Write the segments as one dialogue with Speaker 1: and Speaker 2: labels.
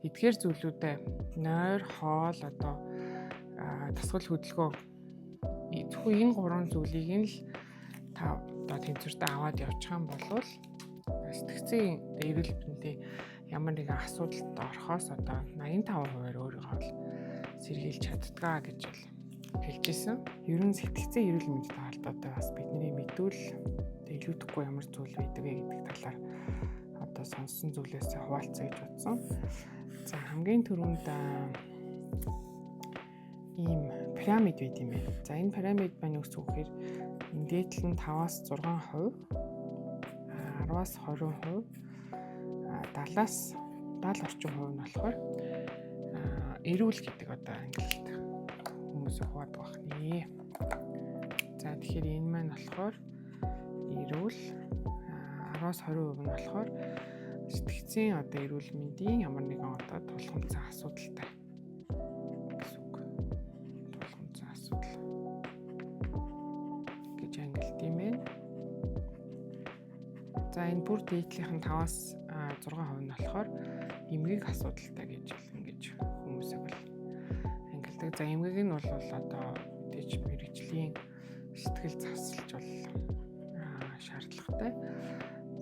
Speaker 1: Эдгээр зүйлүүдээ нойр, хоол, одоо дасгал хөдөлгөөн, зөвхөн энэ гурван зүйлийг нь л та одоо тэнцвэртэй аваад явчих юм бол сэтгцийн эрүүл мэндийн ямар нэгэн асуудалд орохоос одоо 85%-аар өөрийгөө бол сэргийлж чаддгаа гэж бол хэлж исэн. Ер нь сэтгцэн эрүүл мэндтэй холбоотой бас бидний мэдвэл илүүдэхгүй ямар зүйл байдаг вэ гэдэг талаар одоо сонссон зүйлээс хуваалцъя гэж бодсон. За, хамгийн түрүүнд ийм пирамид байд юм байна. За, энэ пирамид маань юу гэсэн үг гэхээр энэ дээдл нь 5-аас 6%, 10-аас 20%, 70-аас 70 орчим хувь нь болохоор эрүүл гэдэг одоо ангилалд хүмүүс хуваадаг байх нэ. За, тэгэхээр энэ маань болохоор эрүүл, 10-аас 20% нь болохоор сэтгцийн одоо эрүүл мэндийн ямар нэгэн одоо тулгамдсан асуудалтай гэсэн үг. Тулгамдсан асуудал гэж ангилд юм байна. За, энэ бүр дээдлийнх нь 5-аас 6% нь болохоор эмгэг асуудалтай гэж ингэж хүмүүсийг бол ангилдаг. За, эмгэг нь бол одоо мэдээж мэргэжлийн сэтгэл засалж бол шаардлагатай.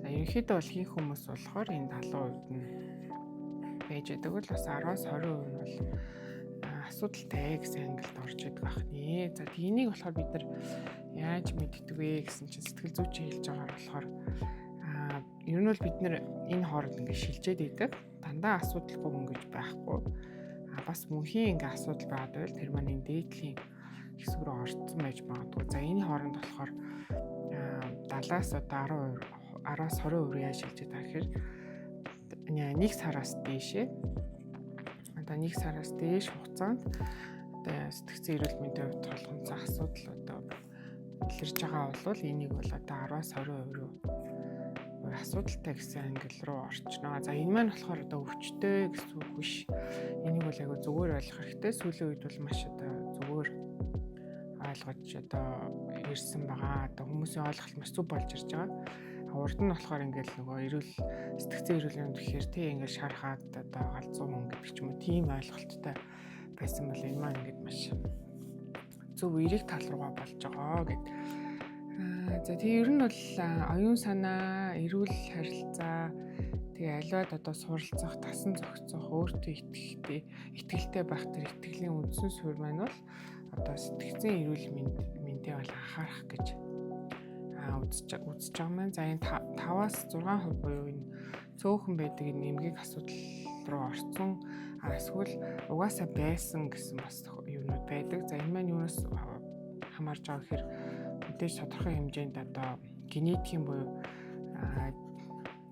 Speaker 1: За, ерөнхийдөө бол хийх хүмүүс болохоор энэ 70% нь байж байдаг бол бас 10-аас 20% нь бол асуудалтай гэсэн ангилд орж идэг байх нэ. За, энийг болохоор бид нар яаж мэддэг вэ гэсэн чинь сэтгэл зүйч хэлж байгаагаар болохоор ер нь бол бид нар энэ хооронд ингэ шилжээд идэг. Дандаа асуудалгүй хүн гэж байхгүй. А бас мөнхийн ингээ асуудал байгаад байвал тэр маань энэ дээдлийн хэсэг рүү орцсон байж магадгүй. За, энэ хооронд болохоор 70-аас одоо 10%, 10-аас 20% яаж шилжээд байгаа гэхээр нэг сараас дээшээ, одоо нэг сараас дээш хугацаанд одоо сэтгцэн эрүүл мэндийн хувьд тулгамдсан асуудал одоо илэрж байгаа бол энийг бол одоо 10-аас 20% руу асуудалтай гэсэн ангил руу орчноо. За, энэ маань болохоор одоо өвчтэй гэсэн үг биш. Энийг бол айгүй зүгээр ойлгох хэрэгтэй. Сүүлийн үед бол маш одоо зүгээр ойлгож одоо ирсэн байгаа. Одоо хүмүүсийн ойлголт маш зөв болж ирж байгаа. Урд нь болохоор ингээл нөгөө эрүүл сэтгцэн эрүүл мэнд гэхээр тий ингээл шархаад одоо галзуу хүн гэдэг ч юм уу, тийм ойлголттой байсан бол энэ маань ингээд маш зөв эерэг тал руугаа болж байгаа гэд. За, тэгээ ер нь бол оюун санаа, эрүүл харилцаа, тэгээ аливаад одоо суралцах, тасан зохицох, өөртөө итгэхтэй, итгэлтэй байх тэр итгэлийн үндсэн суурь маань бол одоо сэтгцэн эрүүл мэндээ бол анхаарах гэж үзэж үзэж байгаа маань. За, энэ 5-аас 6% буюу энэ цөөхөн байдаг энэ эмгэг асуудал руу орцсон, эсвэл угаасаа байсан гэсэн бас юмнууд байдаг. За, энэ маань юунаас хамаарж байгаа гэхээр мэдээж тодорхой хэмжээнд одоо генетикийн буюу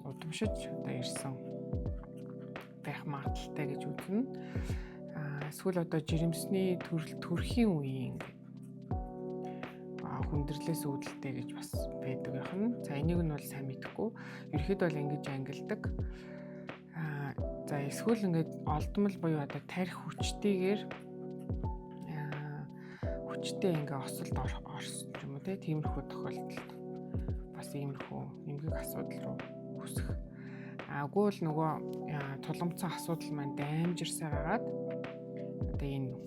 Speaker 1: удамшиж одоо ирсэн байх магадлалтай гэж үзнэ. Эсвэл одоо жирэмсний төрөл төрхийн үеийн хүндрэлээс үүдэлтэй гэж бас байдаг байх нь. За, энийг нь бол сайн мэдэхгүй. Ерөнхийдөө бол ингэж ангилдаг. За, эсвэл ингээд олдмол буюу одоо тарих хүчтэйгээр хүчтэй ингээ осолд орсон ч юм уу, тиймэрхүү тохиолдолд бас иймэрхүү эмгэг асуудал руу өсөх. Аагүй л нөгөө тулгамдсан асуудал маань даймжирсаар агаад одоо энэ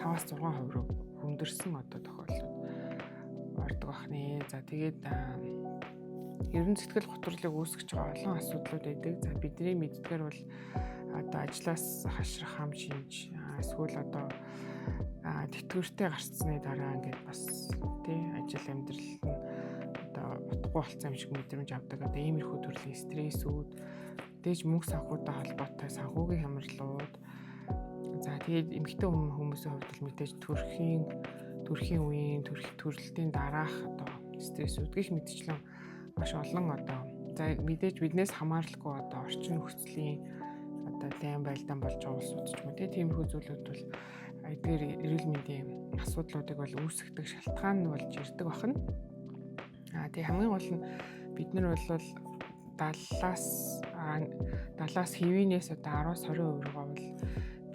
Speaker 1: 5-аас 6% руу хүндэрсэн одоо тохиолдлууд ордог бах нэ. За, тэгээд ер нь сэтгэл готрлыг үүсгэж байгаа олон асуудлууд байдаг. За, бидний мэддгээр бол одоо ажлаас хашрах хам шинж, эсвэл одоо тэтгэвртэй гарцсны дараа ингээд бас тий ажил амьдрал нь одоо утгагүй болсон юм шиг мэдрэмж авдаг. Одоо иймэрхүү төрлийн стрессүүд, мэдээж мөнгө санхүүтэй холбоотой санхүүгийн хямралууд. За, тэгээд эмэгтэй хүмүүсийн хувьд бол мэдээж төрхийн төрхийн үеийн төрх төрөлтийн дараах одоо стрессүүд гэх мэтчлэн маш олон одоо, за, мэдээж биднээс хамааралгүй одоо орчин нөхцөлийн одоо дайн байлдаан болж байгаа улсууд ч юм уу, тиймэрхүү зүйлүүд бол эдгээр эрүүл мэндийн асуудлуудыг бол үүсгэдэг шалтгаан нь болж ирдэг бахна. Тэгээ хамгийн гол нь бид нар бол 70-аас хэвийнээс одоо 10-аас 20% руугаа бол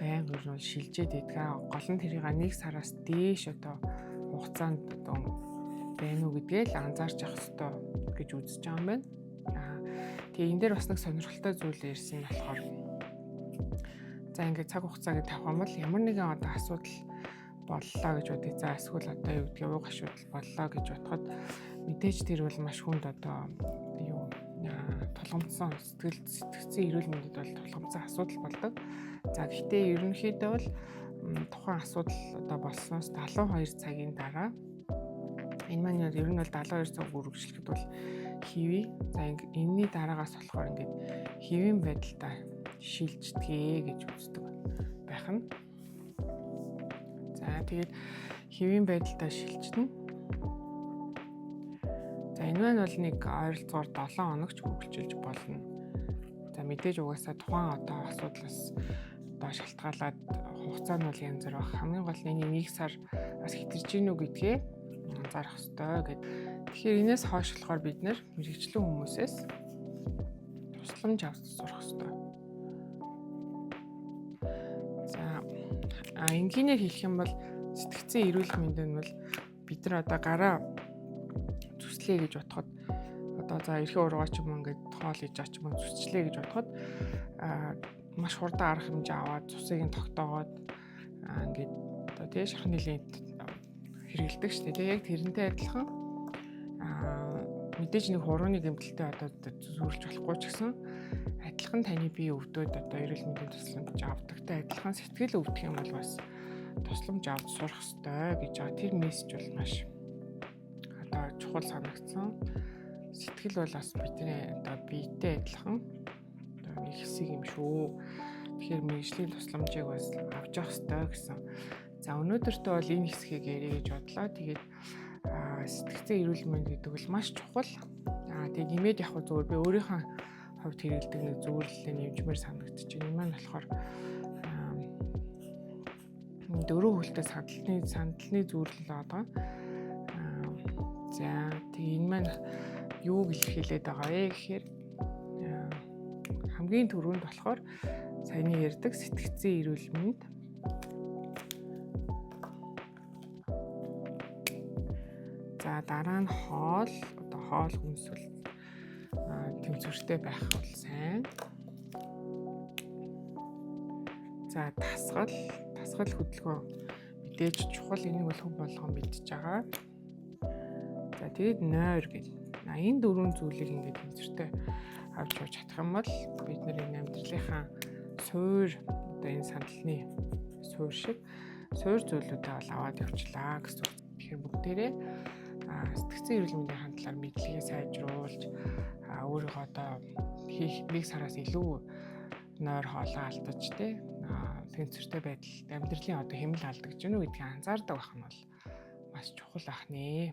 Speaker 1: байнга ер нь бол шилжээд байдаг. Гол нь тэрийг нэг сараас дээш одоо хугацаанд одоо байна уу гэдгээ л анзаарч явах ёстой гэж үзэж байгаа юм байна. Тэгээ энэ дээр бас нэг сонирхолтой зүйл ирсэн нь болохоор За, ингээд цаг хугацааг тавих юм бол ямар нэгэн одоо асуудал боллоо гэж бодъё. За, эсвэл одоо юу гэдгийг ууг гашуудал боллоо гэж бодоход мэдээж тэр бол маш хүнд одоо юу тулгамдсан сэтгэл сэтгцийн эрүүл мэндэд бол тулгамдсан асуудал болдог. За, гэхдээ ерөнхийдөө бол тухайн асуудал одоо болсноос 72 цагийн дараа, энэ маань ер нь бол 72 цаг үргэлжлэхэд бол хэвий. За, энэний дараагаас болохоор ингээд хэвийн байдалтай шилждэгэ гэж үздэг байх нь. За, тэгээд хэвийн байдалтай шилжинэ. За, энэ маань бол нэг ойролцоогоор 7 хоногч үргэлжилж болно. За, мэдээж угаасаа тухайн одоо асуудлаас одоо шалтгаалаад хугацаа нь бол янз бүр байх. Хамгийн гол нь энэ нэг сар бас хэтэрж гин үү гэдгээ анзаарах ёстой гэд. Тэгэхээр энэс хойш болохоор бид нэр мэргэжлийн хүмүүсээс тусламж авч сурах ёстой. За, энгийнээр хэлэх юм бол сэтгцийн эрүүл мэнд нь бол бид нар одоо гараа зүслээ гэж бодоход, одоо за эрхийн ургаа ч юм уу, ингээд хоол хийж байгаа ч юм уу, зүсчлээ гэж бодоход маш хурдан арга хэмжээ аваад цусыг нь тогтоогоод ингээд одоо тий шархан нийлийн хэрэгэлдэг шүү дээ. Яг тэрнтэй адилхан мэдээж нэг хурууны гэмтэлтэй одоо зүйрлж болохгүй ч гэсэн адилхан таны бие өвдөөд одоо эрүүл мэндийн тусламж авдагтай адилхан сэтгэл өвдөх юм бол бас тусламж авч сурах ёстой гэж байгаа. Тэр мессеж бол маш одоо чухал санагдсан. Сэтгэл бол бас бидний одоо биетэй адилхан одоо нэг хэсэг юм шүү. Тэгэхээр мэргэжлийн тусламжийг бас авч явах ёстой гэсэн. За, өнөөдөртөө бол энэ хэсгийг ярих гэж бодлоо. Тэгээд сэтгцэн эрүүл мэнд гэдэг бол маш чухал. Тэгээд нэмээд яг зүгээр би өөрийнхөө хувьд хэрэглэдэг нэг зөвлөлөө нэмжмээр санагдчих. Энэ маань болохоор дөрөв хөлтэй сандалны зүйрлэл байгаа. За, тэгээ энэ маань юуг илэрхийлээд байгаа вэ гэхээр хамгийн түрүүнд болохоор саяны ярьдаг сэтгцэн эрүүл мэнд. За, дараа нь хоол, одоо хоол хүнс бол тэнцвэртэй байх бол сайн. За, дасгал хөдөлгөөн мэдээж чухал, энийг бол хүн болгон мэдж байгаа. За, тэгээд нойр гэж. Энэ дөрвөн зүйлийг ингээд тэнцвэртэй авч явж чадах юм бол бид нар энэ амьдралынхаа суур одоо энэ сандалны суур шиг суур зүйлүүдээ бол аваад явчлаа гэсэн үг. Тэгэхээр бүгдээрээ сэтгцэн эрүүл мэндийн хандлаар мэдлэгээ сайжруулж өөрийгөө одоо хийх нэг сараас илүү нойр хоолоо алдаж те тэнцвэртэй байдал амьдралын одоо хэмнэл алдаж гэнэ үү гэдгийг анзаардаг байх нь бол маш чухал ах нэ.